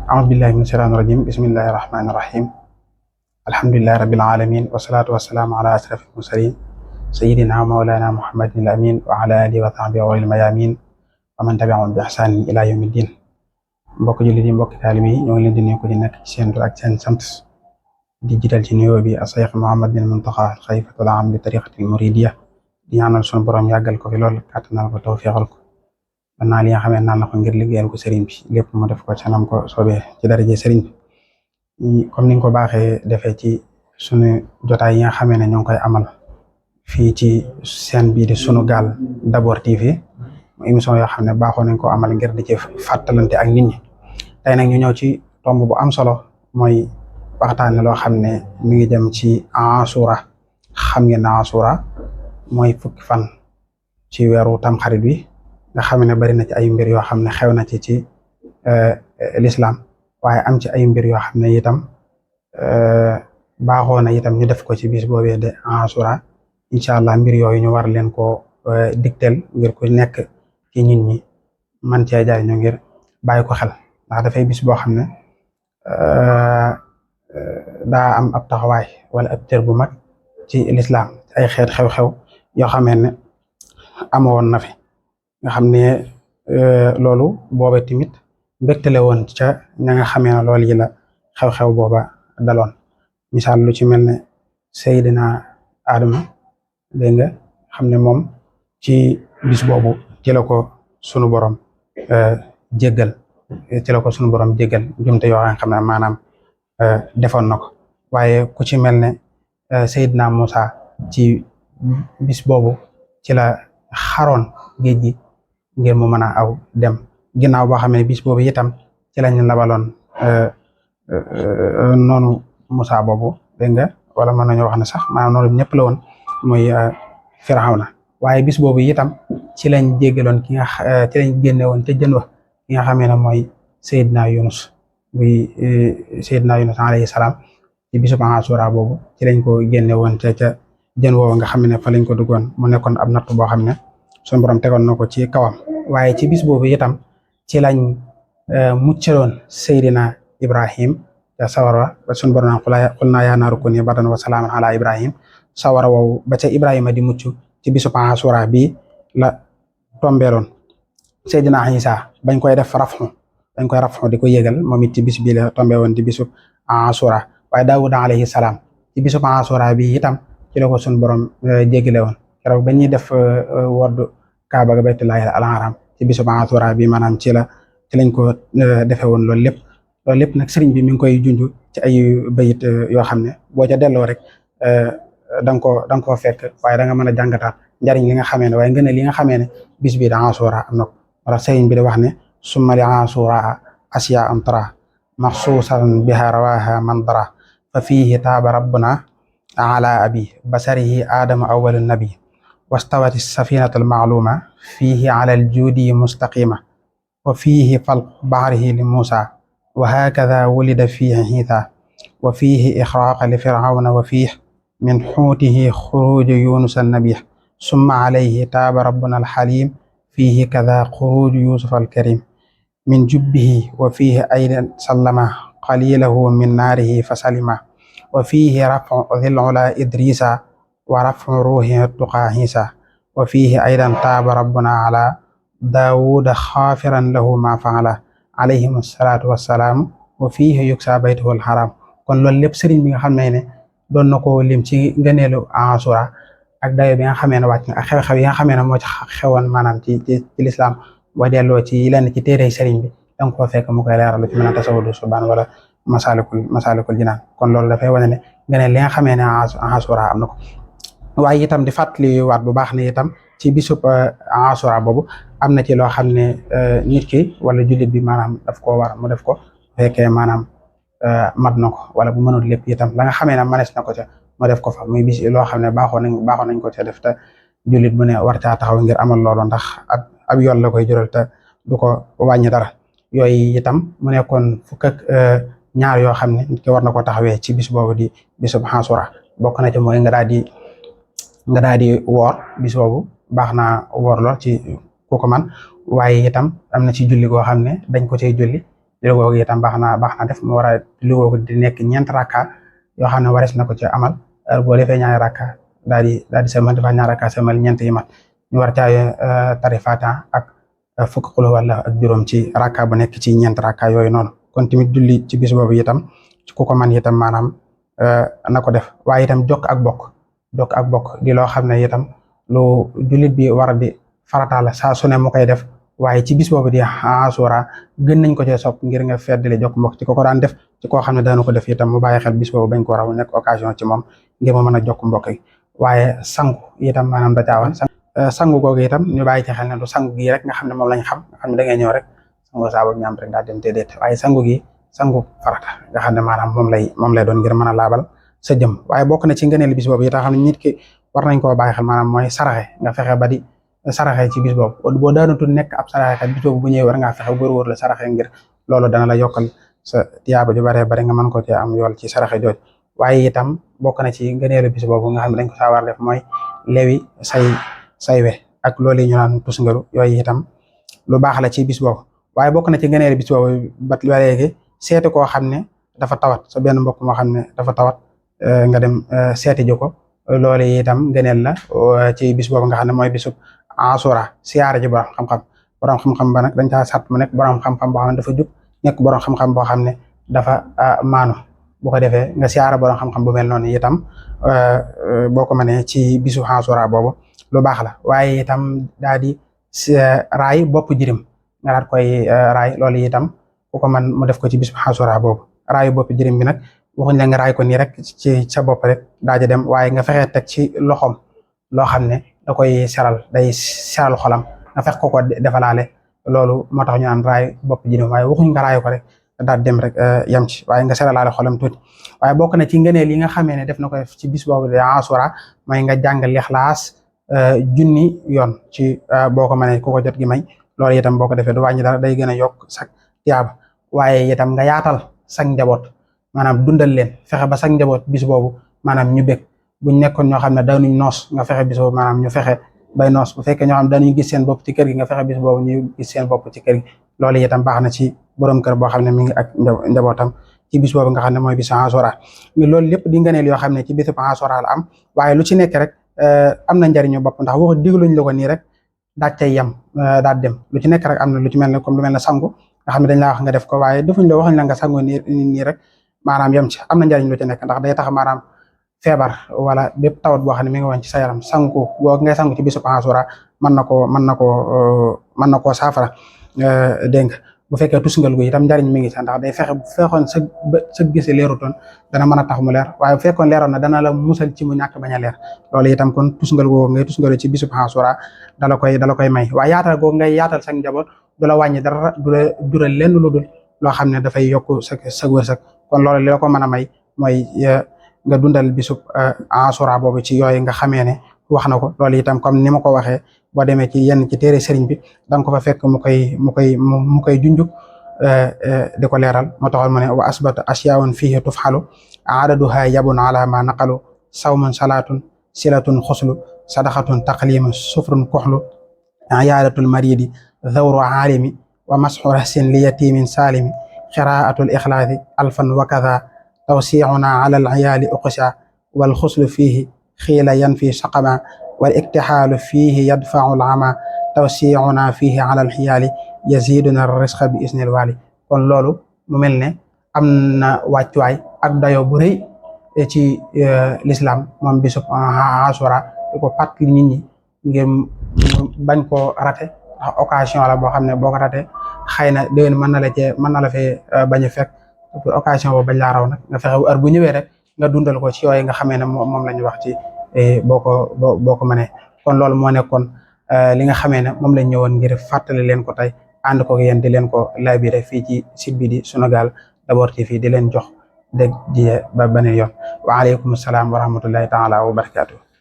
أعوذ بالله من الشيطان الرجيم بسم الله الرحمن الرحيم الحمد لله رب العالمين والصلاة والسلام على أشرف المرسلين سيدنا ومولانا محمد الأمين وعلى آله وصحبه أولي الميامين ومن تبعهم بإحسان إلى يوم الدين. mbokk jullit yi mbokk taalibe yi ñoo ngi leen di nuyu ko ci nekk ci seen tur ak seen sant di jiital ci nuyoo bi Cheikh Mouhamadou Mountakha xalifatul aam li tariqatil muridiyya di ñaanal sunu borom yàggal ko fi lool kàttanal ko tawfeexal ko naa li nga xam ne naan na ko ngir liggéeyal ko sëriñ bi lépp mu def ko ca nam ko soobee ci daraje sëriñ bi comme ni nga ko baaxee defee ci sunu jotaay yi nga xamee ne ñoo ngi koy amal fii ci seen bii di Sunugal d'abord TV émission yoo xam ne baaxoo nañ ko amal ngir di ci fàttalante ak nit ñi tey nag ñu ñëw ci tomb bu am solo mooy waxtaane loo xam ne mi ngi jëm ci Ashura. xam ngeen ne Ashura mooy fukki fan ci weeru tamxarit wi nga xam ne bari na ci ay mbir yoo xam ne xew na ci l'islam waaye am ci ay mbir yoo xam ne itam baaxoo na itam ñu def ko ci bis boobee de Ashura incha allah mbir yooyu ñu war leen ko digteel ngir ku nekk ci nit ñi man cee jaay ñu ngir bàyyi ko xel ndax dafay bis boo xam ne daa am ab taxawaay wala ab cër bu mag ci l'islam ay xeet xew-xew yoo xamee ne amoon na fi nga xam ne loolu booba tamit mbégtale woon ca ña nga xamee ne loolu yi la xew-xew booba daloon misaal lu ci mel ne Seydina Adama dégg nga xam ne moom ci bis boobu ci la ko sunu borom jéggal jumte yoo xam ne maanaam defoon na ko waaye ku ci mel ne Seydina Musa ci bis boobu ci la xaroon géej gi ngir mu mën a aw dem ginnaaw boo xam ne bis boobu itam ci lañ labaloon noonu Musa boobu dégg nga wala mën nañu wax ne sax maanaam noonu ñëpp la woon muy Firawna waaye bis boobu itam ci lañ jéggaloon ci lañ génne woon ca jën wa ki nga xamee ne mooy Seydina Yunus alayhi salaam ci bisu Ashura boobu ci lañ ko génne woon ca jën woowu nga xam ne fa lañ ko duggoon mu nekkoon ab natt boo xam ne sunu borom tegoon na ko ci kawam waaye ci bis boobu itam ci lañ muccaloon Seydina Ibrahim te sawara ba sunu borom naan qul naa yaa naaru kuuni bardan wa salaaman ala Ibrahim sawara woowu ba ca Ibrahima di mucc ci bisu Ashura bii la tombeeloon Seydina Isa bañ koy def rafxu di ko yëgal moom it ci bis bii la tombe woon di bisu Ashura waaye Daawuda alayhi salaam ci bisu Ashura bi itam ci la ko sunu borom jéggale woon keroog ba ñuy def wordu Kaaba ga Baytullahi al-Haram ci bisu Ashura bi maanaam ci lañ ko defee woon loolu lépp nag sëriñ bi mi ngi koy junj ci ay bayit yoo xam ne boo ca delloo rek da nga koo fekk waaye da nga mën a jàngataat njariñ li nga xamee ne waaye ngeen li nga xamee ne bis bi da Ashura am na ko wala sëriñ bi di wax ne summa li Ashura asiya am tara maxsuusan biha rawaha man dara fa fiihi taaba rabbuna ala abi basarihi adama awwalu nabi wastawat safinatu almaaluma fiihi ala aljudi mustaqima wa fiihi falq bahrihi li Musa wa hakada wulida fiihi Iisa wa fiihi ixraaqa li Firawna wa fiihi min xuutihi xuruuju Yunus annabih summa alayhi taaba rabbuna alxalim fiihi kada xuruuju Yusuf alkarim min jubbihi wa fiihi aydan sallama qalilahu min naarihi fa salima wa fiihi raf'u dhil ula Idrisa wa raf'u ruuhi tuqa Iisa wa fiihi aydan taaba rabbuna ala Daawuda xaafiran lahu ma faala alayhim salaatu wassalaam wa fiihi yuksa baytuhu alxaram kon loolu lépp sëriñ bi nga xam ne doon na ko lim ci ngëneelu Ashura ak dayo bi nga xamee ne wàcc na ak xew-xew yi nga xamee ne moo ci xewoon maanaam ci lislaam boo delloo ci lenn ci téere sëriñ bi danga ko fekk mu koy leeral ci mën a tasawudu subaan wala masalikul jinaan kon loolu dafay wane ne ngëneel li nga xamee ne Ashura am na ko waaye itam di fàttali waat bu baax ne itam ci bisub Ashura boobu am na ci loo xam ne nit ki wala jullit bi maanaam daf koo war mu def ko fekkee maanaam mat na ko wala bu mënul lépp itam la nga xamee ne manees na ko ca mu def ko fa muy bis loo xam ne baaxoo nañ ko ca def te jullit bu ne war caa taxaw ngir amal loolu ndax ab yoon la koy jural te du ko wàññi dara yooyu itam mu nekkoon fukk ak ñaar yoo xam ne nit ki war na ko taxawee ci bis boobu di bisub Ashura bokk na ci mooy nga daal di woor bis boobu baax naa woor lool ci ku ko man waaye itam am na ci julli goo xam ne dañ ko cay julli julli googu itam baax na def mu war a julli googu di nekk ñeent rakka yoo xam ne waris na ko ci amal boo defee ñaari rakka daal di sëlmal dafa ñaari rakka sëlmal ñeent yi mat ñu war caa tari Faatiha ak fukk xul wala ak juróom ci rakka bu nekk ci ñeent rakka yooyu noonu kon tamit julli ci bis boobu itam ku ko man itam maanaam na ko def waaye itam jokk ak bokk di loo xam ne itam lu jullit bi war a di farataal saa su ne mu koy def waaye ci bis boobu di Ashura gën nañ ko cee sopp ngir nga feddali jokk mbokk ci ko daan def ci koo xam ne daanu ko def itam mu bàyyi xel bis boobu bañ ko raw nekk occasion ci moom ngir mu mën a jokk mbokk yi waaye sangu itam maanaam da caawan sangu googu itam ñu bàyyi ci xel ne du sangu gi rek nga xam ne moom lañ xam nga xam ne da ngay ñëw rek sangu saabu ñaam rek daal dem déedéet waaye sangu gi sangu farata nga xam ne maanaam moom lay doon ngir mën a laabal sa jëm waaye bokk na ci ngëneel bis boobu yi tax xam ne nit ki war nañ koo bàyyi xel maanaam mooy saraxe nga fexe ba di saraxe ci bis boobu boo daanutul nekk ab saraxe kat bis boobu bu ñëwee war ngaa fexe góor-góor la saraxe ngir loolu dana la yokkal sa tiyaaba ju baree bari nga mën ko cee am yool ci saraxe jooj waaye itam bokk na ci ngëneelu bis boobu nga xam ne dañ ko saa war def mooy lewi say we ak loolu yi ñu naan tusngalu yooyu itam lu baax la ci bis boobu waaye bokk na ci ngëneelu bis boobu ba léegi seeti koo xam ne dafa tawat sa benn mbokk moo xam ne dafa tawat nga dem seeti ji ko loolu itam ngëneel la ci bis boobu nga xam ne mooy bisub Ashura siyaare ji borom xam-xam ba nag dañ caa sart mu nekk borom xam-xam boo xam ne dafa jub nekk borom xam-xam boo xam ne dafa maanu bu ko defee nga siyaare borom xam-xam bu mel noonu itam boo ko mënee ci bisu Ashura boobu lu baax la waaye itam daal di raay bopp jirim nga daat koy raay loolu itam ku ko man mu def ko ci bisu Ashura boobu raayu bopp jirim bi nag waxuñ la nga raay ko nii rek ci sa bopp rek daa ji dem waaye nga fexee teg ci loxoom loo xam ne da koy day seral xolam nga fex ko defalaale loolu moo tax ñu naan raay bopp jirim waaye waxuñ nga raay ko rek daal dem rek yem ci waaye nga seralaale xolam tuuti waaye bokk na ci ngëneel yi nga xamee ne def na ko ci bis boobu de Ashura mooy nga jàng Lixlaas junni yoon ci boo ko mënee ku ko jot gi may loolu itam boo ko defee du wàññi dara day gën a yokk sag tiyaaba waaye itam nga yaatal sag njaboot maanaam dundal leen fexe ba sag njaboot bis boobu maanaam ñu bég buñ nekkoon ñoo xam ne daanuñ noos nga fexe bis boobu maanaam ñu fexe bay noos bu fekkee ñoo xam ne daanuñ gis seen bopp ci kër gi nga fexe bis boobu ñu gis seen bopp ci kër gi loolu itam baax na ci borom kër boo xam ne mi ngi ak njabootam ci bis boobu nga xam ne mooy bisu Ashura loolu lépp di ngëneel yoo xam ne ci bisu Ashura la am waaye lu ci nekk rek am na njariñu bopp ndax wax digluñ la ko nii rek daaj cay yem daal dem lu ci nekk rek am na lu ci mel ne comme lu mel ne sangu nga xam ne dañ laa wax nga def ko waaye defuñ la waxuñ la nga sangu nii rek maanaam yem ci am na njariñ lu ci nekk ndax day tax maanaam feebar wala bépp tawat boo xam ne mi ngi woon ci sa yaram sangu boo ngay sangu ci bisu Ashura mën na koo saafara dégg nga bu fekkee tusngal gu itam njariñ mi ngi ci ndax day fexe bu fekkoon sa gise leerutoon dana mën a tax mu leer waaye bu fekkoon leeroon na dana la musal ci mu ñàkk bañ a leer loolu itam kon tusngal googu ngay tusngalu ci bisu Ashura dala koy may waaye yaatal googu ngay yaatal sa njaboot du la wàññi dara du la jural lenn lu dul loo xam ne dafay yokk sa wërsëg kon loolu li la ko mën a may mooy nga dundal bisub Ashura boobu ci yooyu nga xamee ne wax na ko loolu itam comme ni ma ko waxee boo demee ci yenn ci téere sëriñ bi da nga ko fa fekk mu koy junjuk di ko leeral moo taxoon mu ne wa asbata asyaun fihi tufxalu adaduha yabun ala ma naqalu sawmun salatun silatun xuslu sadaqatun taqlimu sufrun koxlu ayaadatul maridi zawru aalimi wa masxu rahsin li yatimin salimi qiraatul ixlaasi alfan wa kada tawsiicuna ala al iyaali uqsa wal xuslu fihi xiila yanfi saqama wal iktixaalu fiihi yadfau lama tawsiicuna fiihi ala alxiyaali yaziduna risqa bi isnil waali kon loolu mu mel ne am na wàccuwaay ak dayo bu rëy ci l'islam moom bisub Ashura di ko fàttali nit ñi ngir bañ koo rate ndax occasion la boo xam ne boo ko rate xëy na déwén mën na la fee bañ a fekk pour occasion boobu bañ laa raw nag nga fexe heure bu ñëwee rek nga dundal ko ci yooyu nga xamee ne moom la ñu wax ci boo ko mënee kon loolu moo nekkoon li nga xamee ne moom lañ ñëwoon ngir fàttali leen ko tey ànd ko yéen di leen ko labiré fii ci site bi di Sunugal d'abord TV di leen jox dégg ba beneen yoon waaleykum salaam wa rahmatullahi taala wa barakaatu.